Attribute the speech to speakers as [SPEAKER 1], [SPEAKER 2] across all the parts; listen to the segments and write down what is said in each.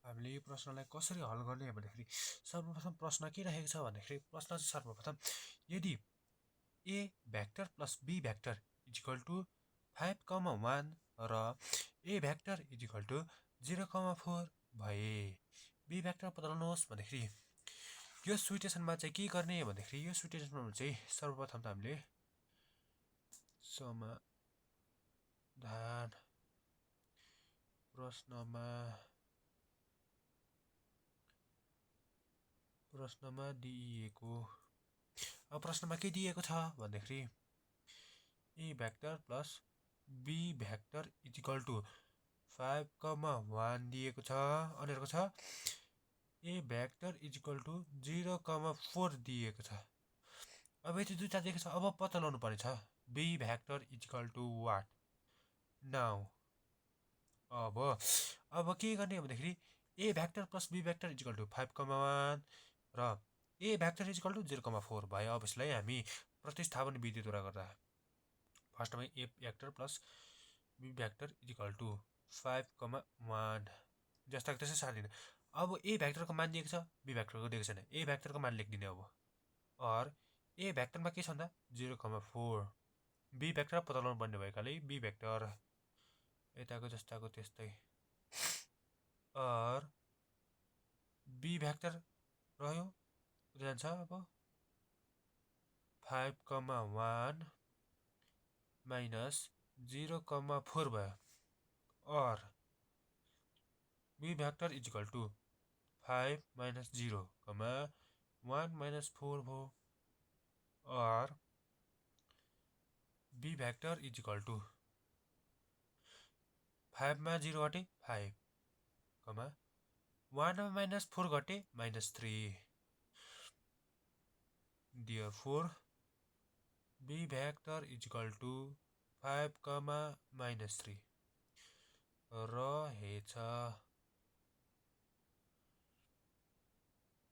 [SPEAKER 1] हामीले यो प्रश्नलाई कसरी हल गर्ने भन्दाखेरि सर्वप्रथम प्रश्न के राखेको छ भन्दाखेरि प्रश्न चाहिँ सर्वप्रथम यदि A vector plus B vector is equal to 5,1 र ए भेक्टर इजिकल टु 0,4 भए बी भेक्टर पत्ता लगाउनुहोस् भन्दाखेरि यो सिचुएसनमा चाहिँ के गर्ने भन्दाखेरि यो सिचुएसनमा चाहिँ सर्वप्रथम त हामीले समाधान प्रश्नमा दिइएको प्रश्नमा के दिएको छ भन्दाखेरि A vector plus B vector is equal to 5,1 दिएको छ अनि अर्को छ ए भेक्टर इजिकल टु 0,4 दिएको छ। अब यति दुईटा दिएको छ, अब पत्ता लगाउनु पर्ने छ B vector is equal to what. Now अब के गर्ने भन्दाखेरि A vector plus B vector is equal to 5,1 र ए भेक्टर इजिकल टु 0,4 भयो। अब यसलाई हामी प्रतिस्थापन विधिद्वारा गर्दा फर्स्टमा A vector plus B vector is equal to 5,1 जस्ता त्यसै सार्दिने। अब ए भेक्टरको मान दिएको छ, बी भेक्टरको दिएको छैन, ए भेक्टरको मान लेखिदिने अब। और ए भेक्टरमा के छ भन्दा 0,4, बी भेक्टर पत्ता लगाउनु पर्ने भएकाले बी भेक्टर यताको जस्ताको त्यस्तै और बी भेक्टर रह्यो जान्छ अब 5,1 माइनस 0,4 भयो और B vector is equal to 5 minus 0, 1 minus 4 भयो और बी भेक्टर इजिकल टु 5 मा 0 घटे 5, 1 मा माइनस 4 घटे -3। Therefore b vector is equal to 5, -3 रहेछ।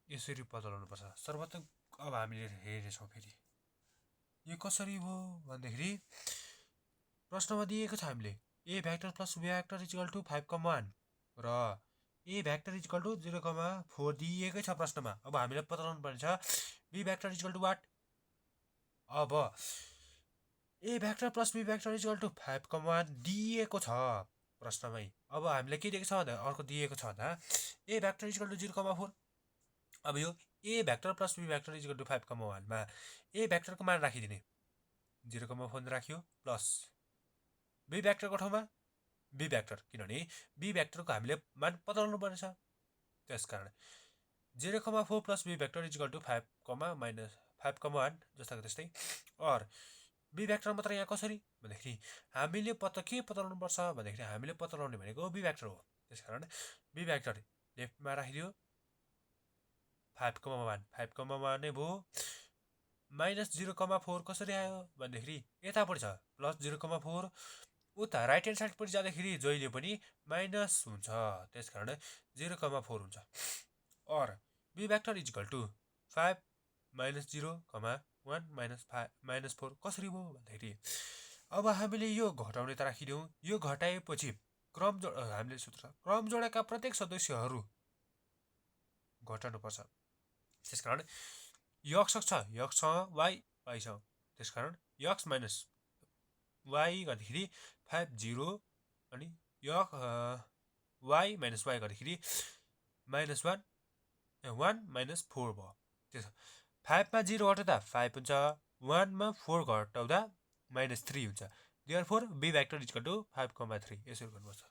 [SPEAKER 1] यसरी पत्ता लगाउनु पर्छ सर्वप्रथम। अब हामीले हेर्नेछौँ फेरि यो कसरी भयो भन्दाखेरि प्रश्नमा दिएको छ हामीले A vector plus B vector is equal to 5,1 र A vector is equal to 0,4 दिएको छ प्रश्नमा। अब हामीलाई पत्ता लगाउनु पर्ने छ B vector is equal to what. अब A vector plus B vector is equal to 5,1 दिएको छ प्रश्नमै। अब हामीलाई के दिएको छ भन्दा अर्को दिएको छ भन्दा A vector is equal to 0,4। अब यो A vector plus B vector is equal to 5,1 मा ए भेक्टरको मान राखिदिने 0,4 राख्यो प्लस बी भेक्टरको ठाउँमा बी भेक्टर, किनभने बी भेक्टरको हामीले मान पत्ता लगाउनु पर्ने छ। त्यसकारण 0,4 plus B vector is equal to 5,1 जस्ताको त्यस्तै। और बी भेक्टर मात्र यहाँ कसरी भन्दाखेरि हामीले के पत्ता लगाउनु पर्छ भन्दाखेरि हामीले पत्ता लगाउने भनेको बी भेक्टर हो। त्यसकारण बी भेक्टर लेफ्टमा राखिदियो 5,1 नै भयो माइनस 0,4 कसरी आयो भन्दाखेरि यतापट्टि छ प्लस 0,4, उता राइट ह्यान्ड साइडपट्टि जाँदाखेरि जहिले पनि माइनस हुन्छ, त्यसकारण 0,4 हुन्छ। और B vector is equal to 5 minus 0, 1 minus 4 कसरी भयो भन्दाखेरि अब हामीले यो घटाउने त राखिदिउँ। यो घटाएपछि हामीले सूत्र क्रम जोडेका प्रत्येक सदस्यहरू घटाउनुपर्छ। त्यसकारण यक्स छ, यक्ससँग वाइ वाइसँग, त्यसकारण यक्स माइनस वाइ गर्दाखेरि 5 0 अनि वाइ माइनस वाइ गर्दाखेरि -1 माइनस 4 भयो। त्यसो 5 मा 0 घटाउँदा 5 हुन्छ, 1 मा 4 घटाउँदा -3 हुन्छ। Therefore b vector is equal to 5,3 यसरी गर्नुपर्छ।